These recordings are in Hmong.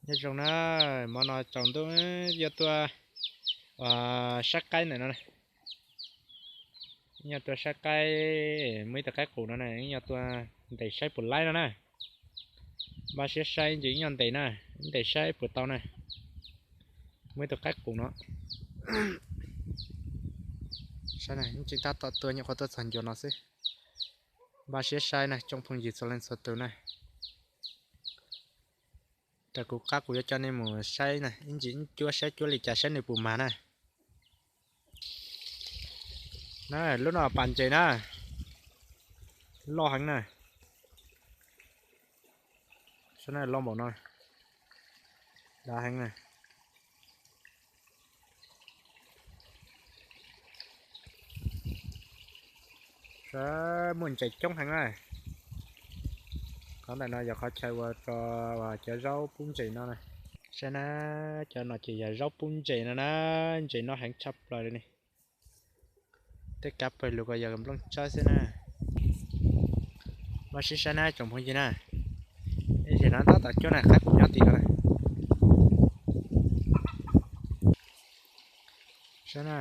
Nyob zoo na, hmo no tsaus ntuj yuav tuaj sab qaib ntawm no, yuav tuaj sab qaib, muaj ib tug qaib qus no na, yuav tuaj ntes saib puas laib no na. Npaj siab saib ntsis ib nyuag ntes na, ntes saib puas tau na. Muaj ib tug qaib qus no. Saib na, tseem tab tom tuaj nyuam qhuav tuaj txog ncua no xwb. Npaj siab saib na tsoom phooj ywg txhua leej txhua tus na. Rau kuv qab kuv yuav coj nej mus saib na, ib ntsis cuab saib cuab li cas saib nws puas mag na. Na, lub no pas ntses na, loj heev na. Saib na, loj npaum no, dav heev na. Saib muaj ntses coob heev na. Qhov ntawm no yog qhov chaw ua rau cov zaub pub ntses no na. Saib na, cov no ces yog zaub pub ntses no na, ntses no heev tshaj plaws li ne. Tej kav pawg lug ko yog nplooj tsawb xwb na. Npaj siab saib na tsoom phooj ywg na. Ib zig no tab tom cuab na, qaib qus nyob tim ko na. Saib na,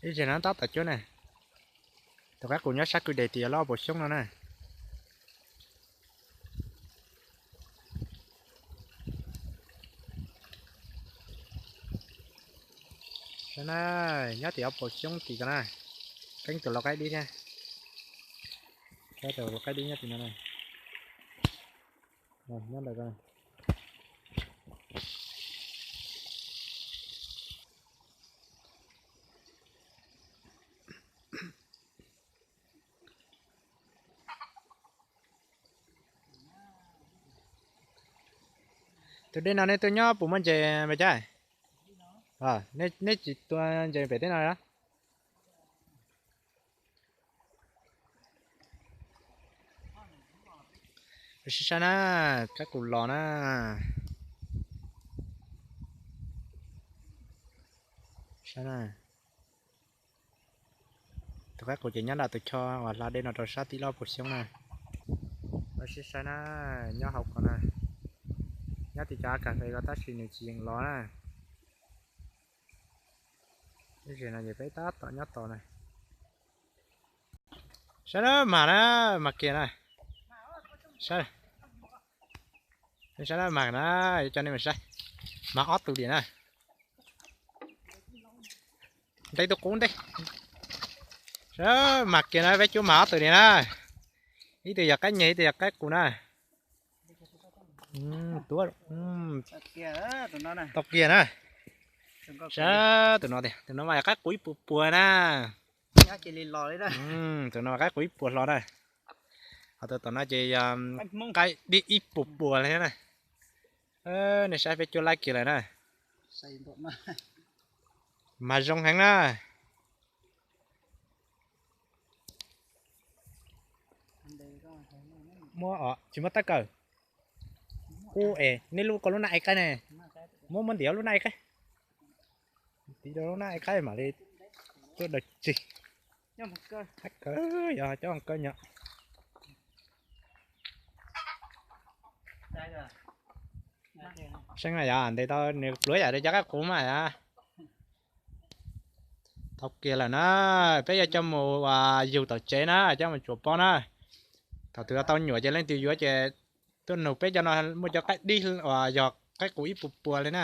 ib zig no tab tom cuab na. Tus qaib qus nyob sab kwj deg tim lub pob xyoob no na. Saib na, nyob tim ob pob xyoob tim ko na. Keeb tus lau qaib dib thiab. Saib tus lau qaib dib nyob tim no na. Nyob ntawm ko. Tus dej no nej tuaj nyob puas muaj ntses Npawg Cab? Nej tsis tua ntses pem teb no los? Saib na, qaib qus los na. Saib na, tus qaib qus ces nyob nram tus choj uas hla dej no rau sab tim lub pob xyoob na. Saib na, nyob hauv ko na. Nyob tim cov av kas fes ko tab sis nws tsis yeem los na. Ib zig no ces peb tab tom nyob tos na. Saib na, mag na, mag kiag na. Saib, saib na, mag na, yuav coj nej mus saib. Mag ob tug diam na. Ntes tus qub ntej. Saib, mag kiag na, peb cuab mag ob tug diam na. Ib tug yog qaib nyeg, ib tug yog qaib qus na. Tau kiag na. Saib tus no tias, tus no mas yog qaib qus ib puas puas na. Tus no qaib qus ib puas hlo na. Ho tus tom no ces yog qaib dib ib puas puas li na. Nej saib peb cuab laib kiag lawm na. Mas zoo heev na. Muab, tsis muab tawb kaw. Ub es nej lub ko lub naj ev qaib ne. Muab, muab ntim lub naj ev qaib. Ntim rau lub naj ev qaib mam li tuaj daws tsig. Qab kawg, yog cov kawg nyom. Seeb na yog ntes tau nws pluav yam li cov qaib qus mas yog. Tau kiag lawm na, peb yuav coj mus yug tom tsev na, coj mus tsuam pob na. Thaum twg tau nyuam ces leej twg yuav ces tuaj nug peb cov no muaj cov qaib dib uas yog qaib qus ib puas puas li na.